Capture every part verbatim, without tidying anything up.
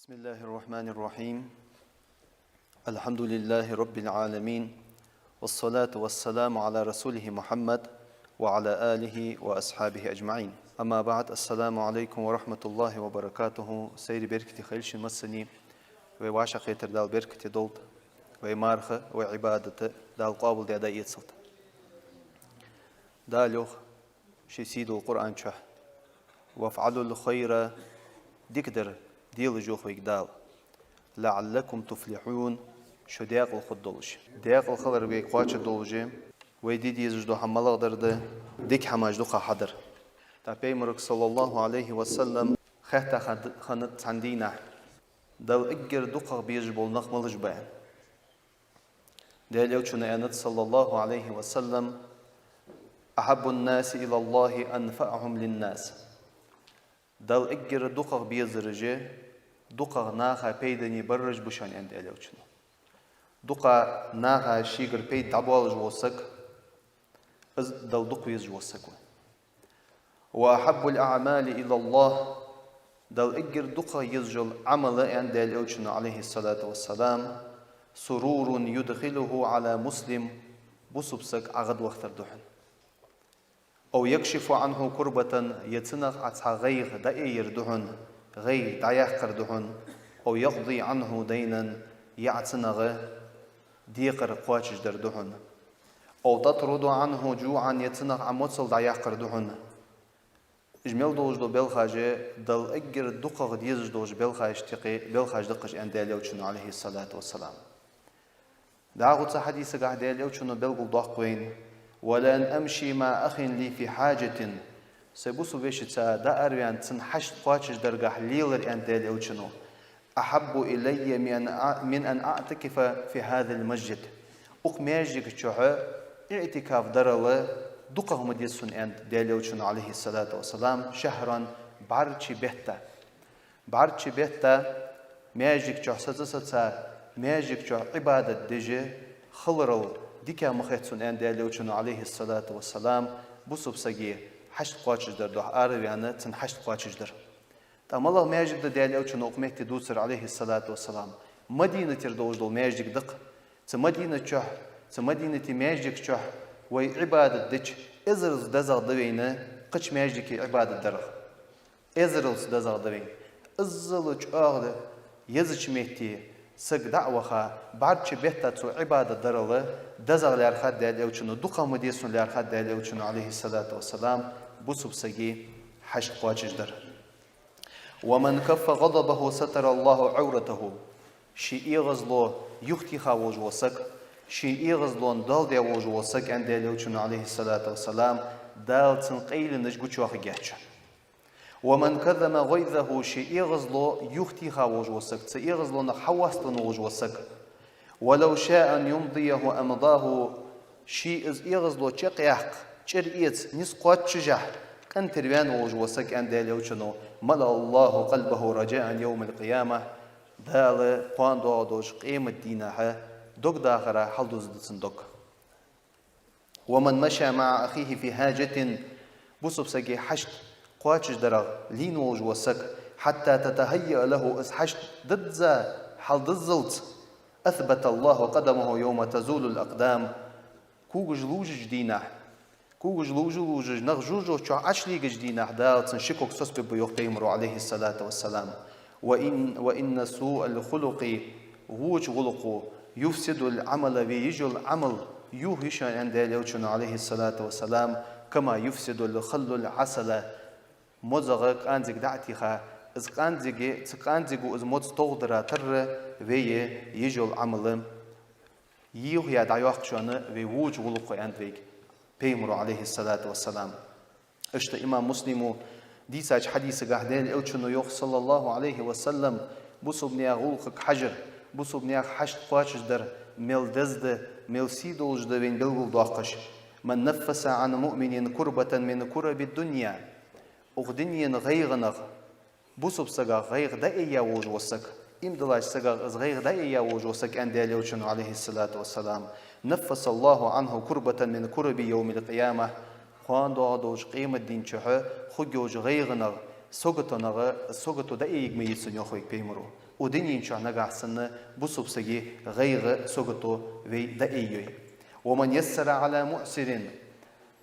بسم الله الرحمن الرحيم. الحمد لله رب العالمين. والصلاة والسلام على رسوله محمد وعلى آله وأصحابه أجمعين. أما بعد، السلام عليكم ورحمة الله وبركاته. Сайре беркате хийла шун массане, вай вӀашагӀкхетар Дала беркате долда, вай марха, вай Ӏибадат Дала къоабалдаь дӀаэцалда. Дала йоах ший сийдолча Къуръан чу: «وافعلوا الخير», дикадар делаш, йоах вайга Дала, «لعلكم تفلحون», шо даькъала хургдолаш. Даькъала хилар вайга кхоачаргдолаш, вай де дезаш дола хӀама малагӀдар да, дика хӀамаш дукхагӀа хьадар. ТӀаккха Пайхамарга, صلى الله عليه وسلم, хаьтта хиннад цхьан дийнахьа: «Далла эггара дукхагӀа безаш бола нах малаш ба?» Даьла Элчано аьннад, صلى الله عليه وسلم: «أحب الناس إلى الله أنفعهم للناس». Далла эггара дукхагӀа безараш дукхагӀа наха пайдане бараш ба шоана, аьннад Даьла Элчано. Дукха наха шийгара пайда дӀабоалаш вола саг, из Далла дукха везаш вола саг ва. «وأحب الأعمال إلى الله», Далла эггара дукхагӀа езаш йола Ӏамал, аьннад Даьла Элчано, عليه الصلاة والسلام, «سرور يدخله على مسلم», бусалба саг Ӏа гӀадвахийтар да хьона. «أو يكشف عنه كربة», е цунах Ӏа цхьа гӀайгӀа дӀаайъяр да хьона, гӀайгӀа дӀаяккхар да хьона, «أو يقضي عنه دينا», е Ӏа цунах декхар кхоачашдар да хьона, «أو تطرد عنه جوعا», е цунах Ӏа моцал дӀаяккхар да хьона. Уж мел долаш дола белхаш Далла эггара дукхагӀа дезаш долча белхашта юкъе белхаш да-кх уж, аьннад Даьла Элчано, عليه الصلاة والسلام. ДӀахо цхьан хьадисагахь Даьла Элчано белгалдоаккх вайна: «ولأن أمشي مع أخ لي في حاجة». Сай бусалба вешийца дӀаараваьнна цун хьашт кхоачашдарагахь лелар, аьннад Даьла Элчано, «أحب إلي من أن أع-، من أن أعتكف في هذا المسجد». Укх маьждига чухь иӀтикаф дарал дукхагӀа ма деза сона, аьннад Даьла Элчано, عليه الصلاة والسلام, «شهرا», бӀарчча бетта. БӀарчча бетта маьждига чухь саца-саца, маьждига чухь Ӏибадат деш хиларал дикагӀа ма хет сона, аьннад Даьла Элчано, عليه الصلاة والسلام, бусалба сага хьашт кхоачашдар духьа араваьнна, цун хьашт кхоачашдар. ТӀаккха малагӀа маьждиг да Даьла Элчано укх метте дувцар, عليه الصلاة والسلام? Мадинатера долаш дола маьждиг да-кх. Цу Мадинат чухь, цу Мадинате маьждига чухь вай Ӏибадат дича, эзарза дезагӀа да вайна кхыча маьждиге Ӏибадат дарах. Эзарза дезагӀа да вайна. Иззал чӀоагӀа езача метте саг дӀа а ваха, бӀарчча бетта цо Ӏибадат дарал дезагӀа лаьрхӀад Даьла Элчано, дукхагӀа ма деза сона лаьрхӀад Даьла Элчано, عليه الصلاة والسلام, бусалба сага хьашт кхоачашдар. «ومن كف غضبه ستر الله عورته». Ший эгӀазло юхатеха волаш вола саг, ший эгӀазло доал де волаш вола саг, аьннад Даьла Элчано, عليه الصلاة والسلام, Дала цун къайленаш гучайоахаргья цо. «ومن كظم غيظه», ший эгӀазло юхатеха волаш вола саг, цу эгӀазлонах хьавоаставенна волаш вола саг, «ولو شاء أن يمضيه أمضاه», ший из эгӀазло чакхъяккха, чӀир эца, низ кхоачашехь, къинтӀера ваьнна волаш вола саг, аьннад Даьла Элчано, «ملأ الله قلبه رجاء يوم القيامة», Дала кхоана доагӀаш долча къематдийнахьа дог дахара хьалдузаргда цун дог. «ومن مشى مع أخيه في حاجة», бусалба сага хьашт кхоачашдарах лийнна волаш вола саг, «حتى تتهيأ له», из хьашт дизза хьалдиззалца, «أثبت الله قدمه يوم تزول الأقدام», когаш лувжача дийнахьа, когаш лувжа-лувжаш, нах жожагӀате чу Ӏочулегача дийнахьа Дала цун ши ког соцабергба, йоах Пайхамаро, عليه الصلاة والسلام. «وإن، وإن سوء الخلق», воча гӀулакхо, «يفسد العمل», вай еш йола Ӏамал юхаю шоана, аьннад Даьла Элчано, عليه الصلاة والسلام, «كما يفسد الخل العسل». МозагӀа къанзиг дӀа а теха, из къанзиге, цу къанзиго из моза тохадара тарра вай еш йола Ӏамал юхаяь дӀайоаккх шоана вай воча гӀулакхо, аьннад вайга Пайхамаро, عليه الصلاة والسلام. Иштта имам Муслима дийцача хьадисагахь Даьла Элчано йоах, صلى الله عليه وسلم, бусалба наьха гӀулакхага хьажар, бусалба наьха хьашт кхоачашдар мел деза да, мел сий долаш да вайна белгалдоаккхаш: «من نفس عن مؤمن كربة من كرب الدنيا». Укх дунен гӀайгӀанах бусалба сагах гӀайгӀа дӀаайъяь волаш вола саг, иман долча сагах из гӀайгӀа дӀаайъяь волаш вола саг, аьннад Даьла Элчано, عليه الصلاة والسلام, «نفس الله عنه كربة من كرب يوم القيامة». Кхоана доагӀаш долча къематдийна чухь хургйолча гӀайгӀанах, саготонах сагото дӀаайъергья ма йий цунна, йоах вайга Пайхамаро. Укх дунен чу нагахь санна бусалба сага гӀайгӀа, сагото вай дӀааййой. «ومن يسر على معسر».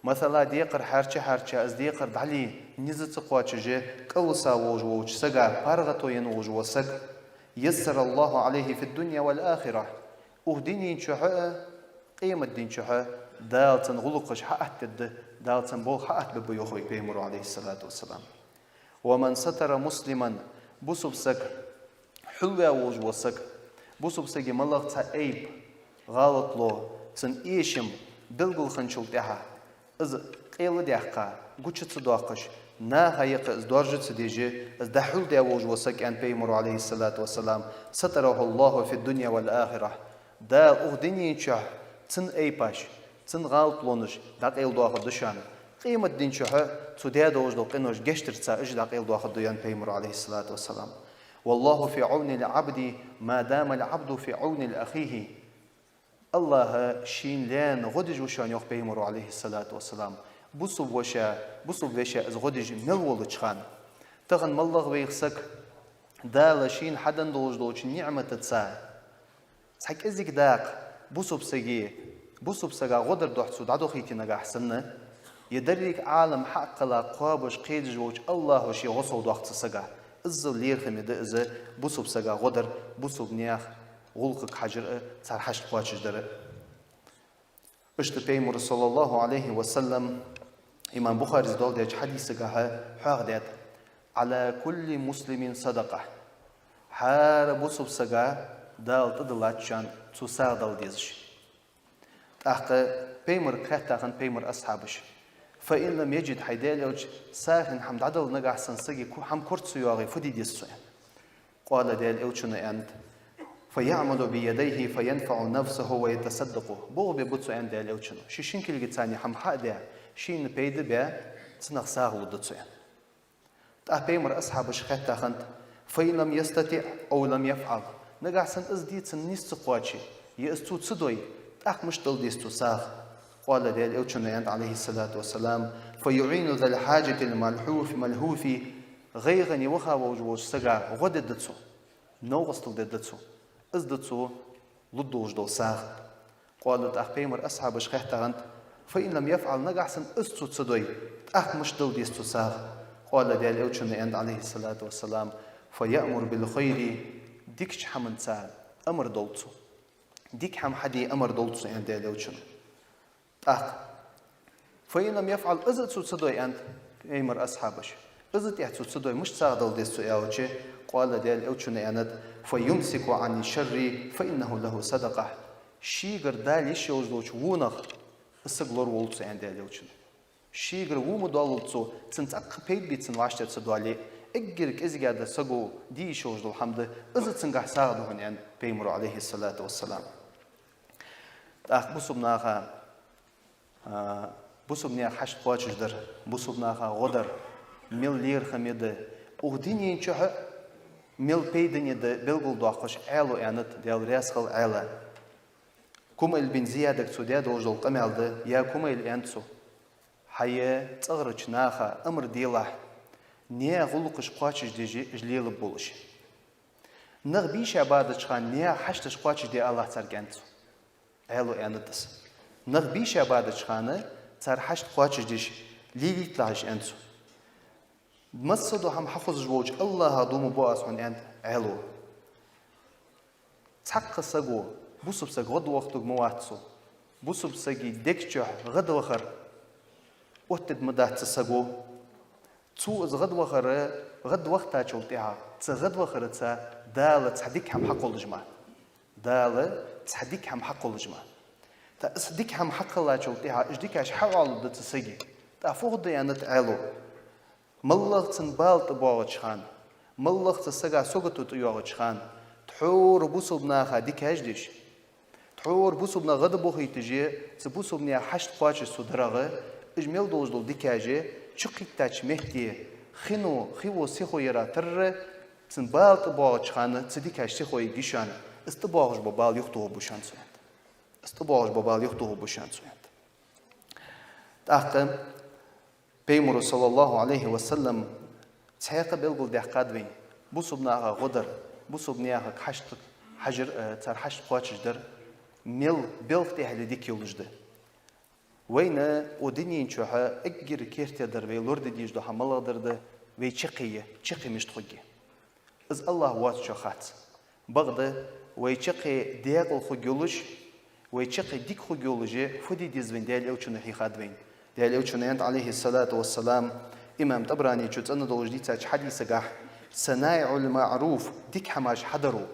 Масала, декхар хьарча-хьарча, из декхар дӀале низ ца кхоачаш, кӀалвиса волаш волча сага паргӀато енна волаш вола саг, «يسر الله عليه في الدنيا والآخرة». Укх дунен чу а, къематден чу а Дала цун гӀулакхаш хьааттадергда, Дала цун болх хьааттабергба, йоах вай Пайхамаро, عليه الصلاة والسلام. «ومن ستر مسلما», бусалба саг, хьулваь волаш вола саг, бусалба сага малагӀа цхьа айп, гӀалатло, цун эшам белгалхинначул тӀехьагӀа, из къайладаьккха, гуча ца доаккхаш, наха юкъе из доаржа ца деш, из дӀахьулдаь волаш вола саг, аьннад Пайхамаро, عليه الصلاة والسلام, «ستره الله في الدنيا والآخرة». Дала укх дунен чу цун айпаш, цун гӀалатлонаш дӀакъайладоахаргда шоана. Къематден чу а цо даь долаш дола къинош гешт дар цар, уж дӀакъайладоахаргда, аьннад Пайхамаро, عليه الصلاة والسلام. «والله في عون العبد ما دام العبد في عون أخيه». АллахӀ шийна лаьна гӀо деш ва шоана, йоах Пайхамаро, عليه الصلاة والسلام, бусалба воша, бусалба вешийна из гӀо деш мел волча хана. Тахан малагӀа вайх саг Дала шийна хьаденна долаш долча ниӀматаца цхьа кӀезига дакъа бусалба сага, бусалба сага гӀо дара духьа цо дӀадохийте нагахь санна, е деррига Ӏалам хьакхелла кхоабаш, кхедаш волча АллахӀо ший гӀо совдоаккх цу сага. Иззал лерхӀаме да из бусалба сага гӀо дар, бусалба наьха гӀулакхага хьажар а, цар хьашт кхоачашдар а. Иштта Пайхамаро, صلى الله عليه وسلم, имам Бухарис доаладеча хьадисагахьа хьоахадаьд: «على كل مسلم صدقة». ХӀара бусалба сага Дала тӀадиллад шоана цо сагӀа дала дезаш. ТӀаккха Пайхамарга хаьттад хиннад Пайхамара асхьабаша: «فإن لم يجد», хӀай Даьла Элча, сагӀийна хӀама дӀадала нагахь санна сага ку-, хӀама кора ца йоагӀе, фу де деза цо, аьнна. قال, Даьла Элчано аьннад: «فيعمل بيديه فينفع نفسه ويتصدق». БоагӀа бе ба цо, аьннад Даьла Элчано, ший шин кулгаца хӀама хьа а даь, шийна пайда баь, цунах сагӀа лургда цо, аьнна. ТӀаккха Пайхамара асхьабаша хаьттад хиннад: «فإن لم يستطع أو لم يفعل». Нагахь санна из де цунна низ ца кхоаче, е из цо ца дой, тӀаккха мишта дала деза цо сагӀа? قال, Даьла Элчано аьннад, عليه الصلاة والسلام: «فيعين ذا الحاجة الملهوف، ملهوف». ГӀайгӀане ваха волаш волча сага гӀо дергда цо, новкъостал дергда цо. Из да цо лургдолаш дола сагӀа. قال, тӀаккха Пайхамара асхьабаша хаьттад хиннад: «فإن لم يفعل», нагахь санна из цо ца дой, тӀаккха мишта дала деза цо сагӀа? قال, Даьла Элчано аьннад, عليه الصلاة والسلام: «فيأمر بالخير», дикача хӀаманца амар долда цо. Дика хӀама хьаде амар долда цо, аьннад Даьла Элчано. ТӀаккха: «فإن لم يفعل», из а цо ца дой, аьннад Пайхамара асхьабаша. Из а тӀехьа цо ца дой, мишта сагӀа дала деза цо, аьлча, قال, Даьла Элчано аьннад: «فيمسك عن الشر فإنه له صدقة». Шийгара дала йиш йолаш долча вонах из саг лораволва цо, аьннад Даьла Элчано. Шийгара во ма доаллалда цо, цунна цхьаккха пайда бе цунна вӀаштӀехьа ца доале, эггара кӀезигагӀа да саго де йиш йолаш дола хӀама да, из а цунгахьа сагӀа да хьона, аьннад Пайхамаро, عليه الصلاة والسلام. ТӀаккха бусалба наха, а, бусалба наьха хьашт кхоачашдар, бусалба наха гӀо дар мел лерхӀаме да, укх дунен чухь а мел пайдане да белгалдоаккхаш Ӏаьлас аьннад, Даьла раьза хилва Ӏаьлас. Кумайл бин Зиядага цо даь долаш дола къамаьл да, я Кумайл, аьннад цо, хьай цӀагӀарча наха амар делахь, наьха гӀулакхаш кхоачашдеш уж лелаб болаш. Нах бийша бадача хана наьха хьашташ кхоачашде алахь царга, аьннад цо. Ӏаьлас аьннад из. Нах бийша бадача хана цар хьашт кхоачашдеш лелийталахь уж, аьннад цо. Массадола хӀама хьахозаш волча АллахӀах дув ма буъ аз хьона, аьннад Ӏаьлас. Цхьаккха саго бусалба саг гӀадвахийтаргма вац цо. Бусалба сага дег чухь гӀадвахар оттаргма дац цу саго. Цо из гӀадвахар, гӀадвахийтачул тӀехьагӀа, цу гӀадвахарца Дала цхьа дика хӀама хьакхоллаш ма. Дала цхьа дика хӀама хьакхоллаш ма. ТӀаккха из дика хӀама хьакхеллачул тӀехьагӀа уж дикаш хьаоалургда цу сага. ТӀаккха фу хургда, аьннад Ӏаьлас? МаллагӀа цун бала тӀабоагӀача хана, маллагӀа цу сага сагото тӀайоагӀача хана, тхьовра бусалба наха дикаш деш, тхьовра бусалба нах гӀадбохийташ, цу бусалба наьха хьашт кхоачаш цо дарах, уж мел долаш дола дикаш чукхийттача метте хино, хиво сихо яра тарра, цун бала тӀабоагӀача хана цу дикаш сихо йергья шоана, из тӀабоагӀаш бола бала юхатохаргба шоана цо, аьннад. Из тӀабоагӀаш бола бала юхатохаргба шоана цо, аьннад. ТӀаккха Пайхамаро, صلى الله عليه وسلم, цхьаькха белгалдаьккхад вайна бусалба наха гӀо дар, Бусалба наьха хьаштага хьажар, э, цар хьашт кхоачашдар мел белха тӀехьале дика йолаш да. Вайна укх дунен чухь эггара керттера дар вай лораде дезаш дола хӀама малагӀа дар да, вай чаккхе я, чаккхе мишта хургья. Из АллахӀ воацачоа хац. Бакъда вай чаккхе декъала хургйолаш, вай чаккхе дика хургйолаш фу де деза вайна, Даьла Элчано хьийхад вайна. Даьла Элчано аьннад, Ӏалайхи ссалату вассалам, имам ТӀабаранечо цӀена долаш дийцача хьадисагахь: «صنائع المعروف», дика хӀамаш хьадаро,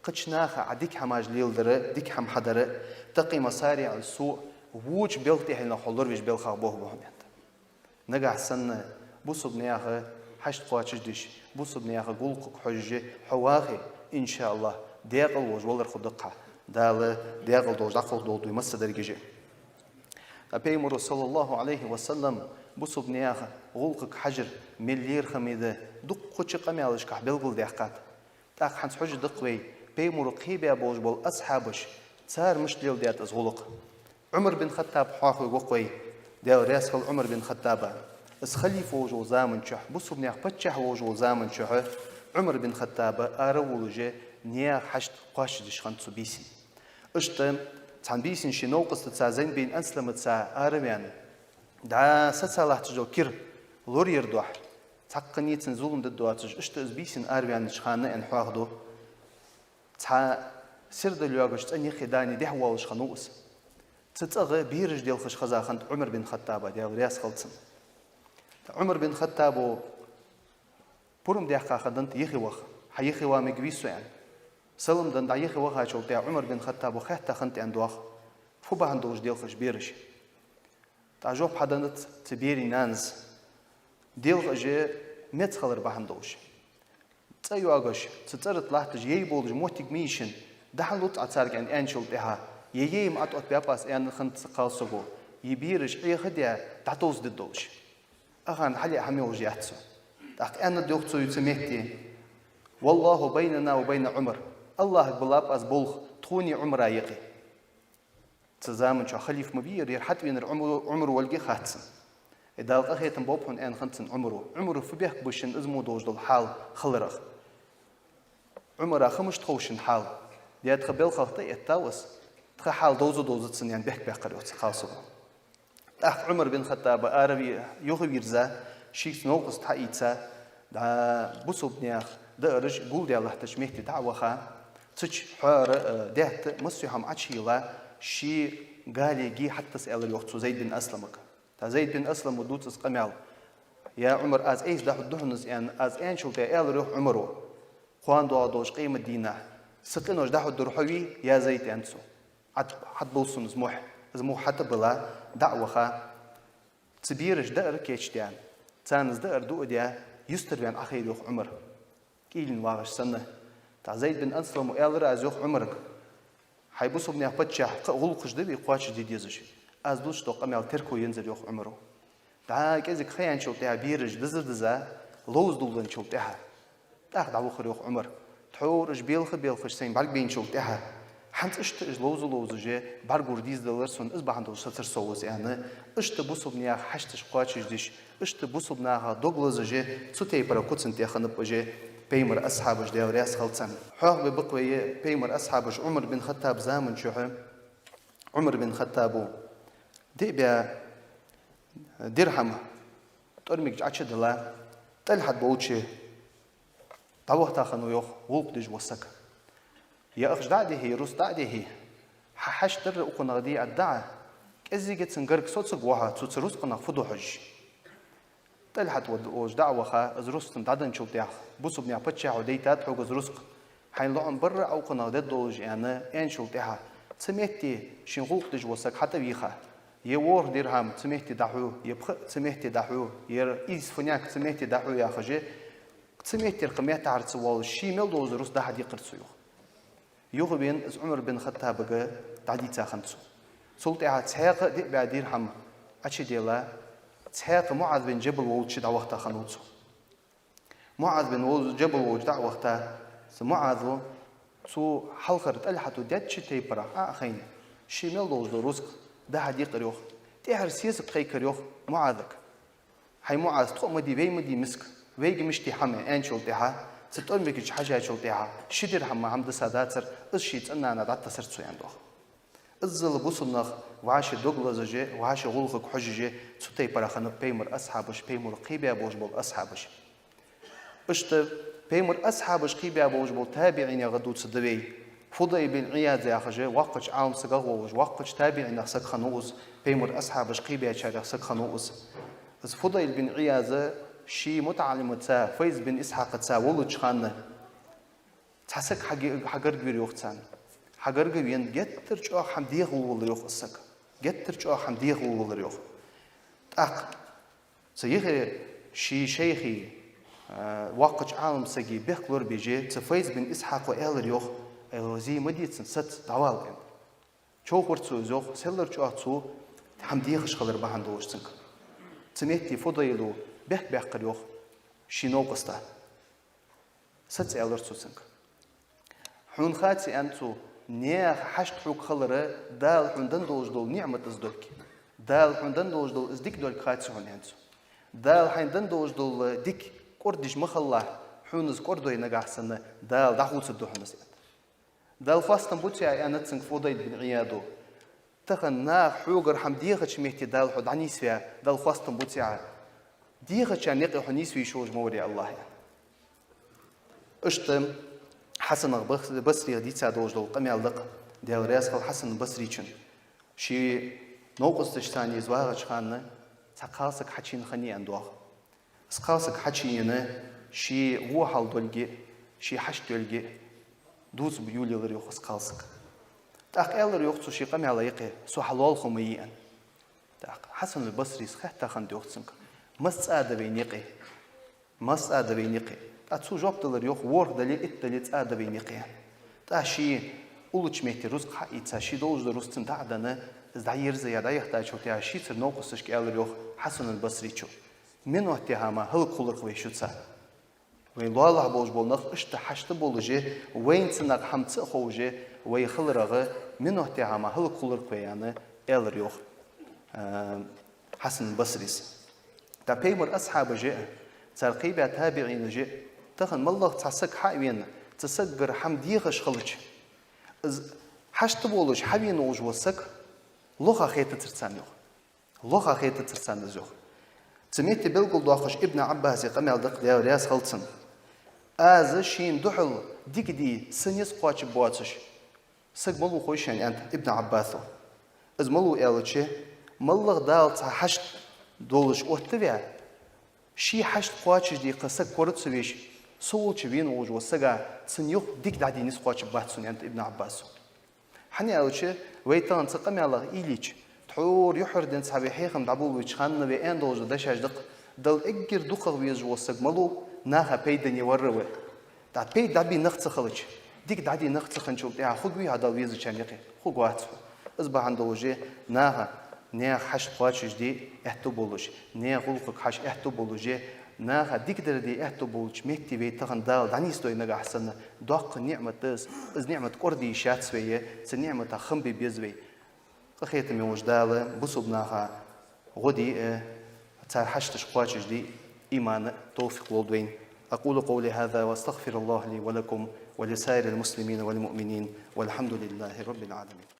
кхыча наха Ӏа дика хӀамаш леладар, дика хӀама хьадар, «تقي مصارع السوء», воча белха тӀехьенах хьо лоравеш белхах болх ба хьона, аьннад. Нагахь санна бусалба наьха хьашт кхоачашдеш, бусалба наьха гӀулакхага хьожаш хьо вахе, иншааллахӀ, декъала волаш валар хургда-кх хьа. Дала декъала долаш дӀакхалхадолда вай массадараш а. Ткъа Пайхамаро, саллаллахӀу Ӏалайхи ва саллам, бусалба наьха гӀулакхага хьажар мел лерхӀаме да дуккхача къамаьлашкахь белгалдаьккхад. ТӀаккха хӀанз хьожаргда-кх вай, Пайхамаро кхебаь болаш бола асхьабаш, цар мишта леладаьд из гӀулакх. Ӏумар бин Хаттаб хьоахавергва-кх вай, Даьла раьза хилва Ӏумар бин Хаттаба. Из халифа волаш вола заман чухь, бусалба наьха паччахь волаш вола заман чухь Ӏумар бин Хаттаба ара а волаш, наьха хьашт кхоачашдеш хиннад цу бийсан. Иштта цхьан бийсан ший новкъостаца Зайд бин Асламаца ара а ваьнна, дӀа саца латташ дола кира лораер духьа, цхьаккха нийсса зулам де доацаш, иштта из бийсан ара а ваьннача хана аьнна хьоахаду. Цхьа сердал йоагаш цӀен юххе дани дехьавоалаш хиннав из. Цу цӀагӀа бераш делхаш хеза хиннад Ӏумар бин Хаттаба, Даьла раьза хилва цунна. Ӏумар бин Хаттабо пурам даьккха хиннад юхе ваха, хьа юхе ва мегаргвий со, аьнна. Салам денна дӀа юхе вахачул тӀехьагӀа Ӏумар бин Хаттабо хаьтта хиннад, аьнна, доагӀа: «Фу бахьан долаш делхаш бераш?» ТӀаккха жоп хьаденнад цу берий нанас: «Делхаш меца хилар бахьан долаш». ЦӀа йоагаш, цу цӀера тӀа латташ яй болаш моттиг ма йий шун, дӀахьаллац Ӏа царга, аьнна, аьнначул тӀехьагӀа, е яй ма Ӏа тӀа оттабаьб аз, аьнна хиннад цу кхалсаго, е бераш Ӏехадаь дӀатовсадергдолаш. Ахарна хьалъяь хӀама йолаш яц со. ТӀаккха аьннад йоах цо цу метте: «والله بيننا وبين عمر», АллахӀага балаб аз болх тхонеи Ӏумара юкъе. Цу заман чухь халиф ма вий ер, ер хьатӀавенар Ӏумар, Ӏумар волга хац цунна. Э, Дала къахетам болба хьона, аьнна хиннад цунна Ӏумаро. Ӏумара фу бехк ба шун из мо долаш дола хьал хиларах? Ӏумара ха мишта хов шун хьал? Де тха белхах тӀаэтта ва из, тха хьал довза-довзац цунна, аьнна, бехк баьккхар йоах цу кхалсаго. ТӀаккха Ӏумар бин Хаттаба ара ве-, юхавийрза, шийца новкъост хьаийца, дӀа бусалба наьха даараш гулдаь латтача метте дӀа а ваха, цу чу хьоара, э, даьтта, массайола хӀама Ӏочуйилла, ший гале ги хьатӀатасса аьлар йоах цо Зайд бин Асламага. ТӀаккха Зайд бин Аслама дувц из къамаьл: «Я Ӏумар, аз айса дӀахьоргда хьона из», аьнна, аз аьнначул тӀехьагӀа аьлар йоах Ӏумаро: «Кхоана доагӀа долча къемата дийнахьа са къинош дӀахьоргдар хьо вий, я Зайд?» аьннад цо. «Хьат-, хьатӀабилла сона из мухь». Из мухь хьатӀабилла, дӀа а ваха, цу бераша даар кийчдаьнна, царна из даар дуадаь, юстара ваьнна Ӏохайра йоах Ӏумар, кӀийлен вагӀаш санна. ТӀаккха Зайд бин Асламо аьлар аз йоах Ӏумарга: «Хьай бусалба наьха паччахь, кхы а гӀулакхаш да вай кхоачашде дезаш. Аз дувцаш дола къамаьл терко ензар», йоах Ӏумаро. ДӀа кӀезига ха яьнначул тӀехьагӀа бераш диза-диза, ловзадоладенначул тӀехьагӀа, тӀаккха дӀавахар йоах Ӏумар. Тхьовра уж белха-белхаш сайна бӀаргабайначул тӀехьагӀа, хӀанз иштта уж ловза-ловзаш бӀаргагур дезадалар сона, из бахьан долаш сецар со укхаза, аьнна, иштта бусалба наьха хьашташ кхоачашдеш, иштта бусалба наха дог лазаш, цу тайпара куцан тӀа хиннаб уж Пайхамара асхьабаш, Даьла раьза хилва царна. Хьоахабе ба-кх вай Пайхамара асхьабаш Ӏумар бин Хаттаба заман чухь, Ӏумар бин Хаттабо диъ бӀаь дирхьам тӀормиг чу Ӏочудилла, ТӀалхьат волча дӀавахийта хиннав йоах гӀулакх деш вола саг. «Я ахча дӀа а дихье, рузкъа дӀа а дихье, хьа хьашт дар укхунах де Ӏа дӀа, кӀезига цун гарга соцаргва хьо, цо цу рузкъанах фу ду хьожаш». ТӀалхьат вод-, волча дӀа а ваха, из рузкъа цунна дӀаденначул тӀехьагӀа: «Бусалба наьха паччахьо дайтад хьога из рузкъа, хьайна лоӀам барра Ӏа укхунах дергдолаш», аьнна, аьнначул тӀехьагӀа, цу метте шийна гӀулакх деш вола саг хьатӀавийха, е ворхӀ дирхьам цу метте дӀахьу, е пхиъ цу метте дӀахьу, е ийс фуннаг цу метте дӀахьу яхаш, цу меттера кхы меттахьара ца воалаш, ший мел долча рузкъа дӀа-хьа дийкъар цо йоах. Юхавена из Ӏумар бин Хаттабага дӀадийца хиннад цо. Цул тӀехьагӀа цхьаькха диъ бӀаь дирхьам Ӏочуделла, цхьаькха МуӀаз бин Джабал волча дӀавахийта хиннав цо. МуӀаз бин вол-, Джабал волча дӀа а вахийта, цу МуӀазо цу хьалхара ТӀалхьато деча тайпара Ӏо а хайна, ший мел долаш дола рузкъа дӀа-хьа дийкъар йоах. ТӀехьара сесаг кхайкар йоах МуӀазага: «Хьай МуӀаз, тхо а ма дий, вай ма дий миска, вайга мишта я хӀама?» аьнначул тӀехьагӀа, Цу тӀормига чу хьежачул тӀехьагӀа ши дирхьам мара хӀама дисса дацар, из ший цӀен-нана дӀатессар цо, аьнна, йоах. Иззал бусалба нах вӀаши дог лазаше, вӀаши гӀулакхага хьожаше, цу тайпара хиннаб пайхамара асхьабаш, пайхамаро кхебаь болаш бола асхьабаш. Иштта пайхамара асхьабаш кхебаь болаш бола табиӀинех дувцаргда вай. Фудайл бин Ӏияз яхаш, воккхача Ӏаламсагах волаш, воккхача табиӀинех саг хиннав из, пайхамара асхьабаш кхебаьчарех саг хиннав из. Из Фудайл бин Ӏияз ший мутаӀаллимаца, Файз бин Исхьакъаца волча хана цхьа саг хьаги-, хьагарга вера, йоах, царна. Хьагарга вена, геттара чӀоагӀа хӀама деха волавелар, йоах, из саг. Геттара чӀоагӀа хӀама деха волавелар, йоах. ТӀаккха цу юхе ший шайхий, а, воккхача Ӏаламсагий бехк лорабеш, цу Файз бин Исхьакъо аьлар, йоах: «Ай, зе ма де цунна, саца, дӀавала», — аьнна. Човхавир цо из, йоах, селлара чӀоагӀа цо хӀама дехаш хилар бахьан долаш цунга. Цу метте Фудайла бехк баьккхар, йоах, ший новкъоста. «Саца», — аьлар цо цунга. «Хьона хац, — аьнна цо, — наьха хьашт хьога хилар, Дала хьона денна долаш дола ниӀмат из долга. Дала хьона денна долаш дола из дика долга хац хьона», — аьнна цо. «Дала хьайна денна долаш дола дика кӀордадеш ма хилалахь, хьона из кӀордой нагахьа санна, Дала дӀахувцаргда хьона из», — аьнна. «Дала хоастам бу цу тӀа», — аьннад цунга Фудайл бин Ӏиязо. «Тахан наха хьогара хӀама дехача метте Дала хьо дӀанийсваь, Дала хоастам бу цу тӀа. Дехачарна юкъе хьо нийсве йиш йолаш ма вар, я АллахӀ», — аьнна. Иштта Хьасанал Бас-, Басрийс дийца долаш дола къамаьл да-кх, Даьла раьза хилва Хьасан Басрийчунна. Ший новкъосташца из вагӀача хана цхьа кхалсаг хьачуена хиннай, аьннад, йоах. Из кхалсаг хьачуена, ший во хьал долга, ший хьашт йолга дувца йолаелар, йоах, из кхалсаг. ТӀаккха аьлар, йоах, цо ший къамаьла юкъе: «Со хьа лоалахо ма йий», — аьнна. ТӀаккха Хьасанул Басрийс хаьттад, йоах, цунга: «Маца цӀа да вайна юкъе? Маца цӀа да вайна юкъе?» ТӀаккха цо жоп делар, йоах: «ВорхӀ дале, итт дале, цӀа да вайна юкъе». ТӀаккха ший уллача метте рузкъа хьаийца, ший долаш дола рузкъа цунна дӀа а денна, из дӀаерзаяь, дӀаяхийтачул тӀехьагӀа шийцара новкъосташка аьлар, йоах, Хьасанул Басрийчо: «Минот тӀехьа мара хӀалакхуларгда вай шуца. Вай лоалахь болаш бола нах иштта хьашт болаш, вайна цу наха хӀама ца а ховш, вай хиларах минот тӀехьа мара хӀалакхуларгда вай», — аьнна, аьлар, йоах, а, Хьасанул Басрийс. ТӀаккха пайхамара асхьабаш а, цар кхебаь табиӀинаш а, тахан моллагӀа цхьа саг хьа а вена, цу сагагара хӀама дехаш хилча, из хьашт болаш хьавена волаш вола саг лоха хетацар царна, йоах. Лоха хетацар царна из, йоах. Цу метте белгалдоаккхаш Ибн Ӏаббаса къамаьл да-кх, Даьла раьза хилва цунна: «Аз шийна духьал дика де са низ кхоачаргбоацаш саг малув хой шоана?» — аьннад Ибн Ӏаббаса. Из малув аьлча, моллагӀа Дала цхьа хьашт долаш оттаваь, ший хьашт кхоачашде кхы саг кора ца веш, со волча вена волаш вола сага цунна юха дика дӀаде низ кхоачаргбац сона, аьннад Ибн Ӏаббаса. ХӀана аьлча, вай тахан цу къамаьлах уйла йича, тхьовра юххьара денз цхьа вай хьехам дӀаболабеча хана вай аьнна долаш дола дешаш да-кх: Далла эггара дукхагӀа везаш вола саг малув, наха пайдане вар ва. ТӀаккха пайда дӀабе нах ца хилча, дика дӀаде нах ца хинначул тӀехьагӀа хургвий хьо Далла везачарна юкъе? Хургвац хьо. Из бахьан долаш наха, наьха хьашт кхоачашде аьттув болаш, наьха гӀулакхага хьажа аьттув болаш, наха дикадар де аьттув болча метте вай тахан Дала дӀанийсдой нагахьа санна, доккха ниӀмат да из. Из ниӀмат кӀордаде йиш яц вай, цу ниӀматах хам бе беза вай. Къахетаме волча Дала бусалба наха гӀо де а, цар хьашташ кхоачашде а иман а, товфикъ лолда вайна. أقول قولي هذا وأستغفر الله لي ولكم ولسائر المسلمين والمؤمنين والحمد لله رب العالمين.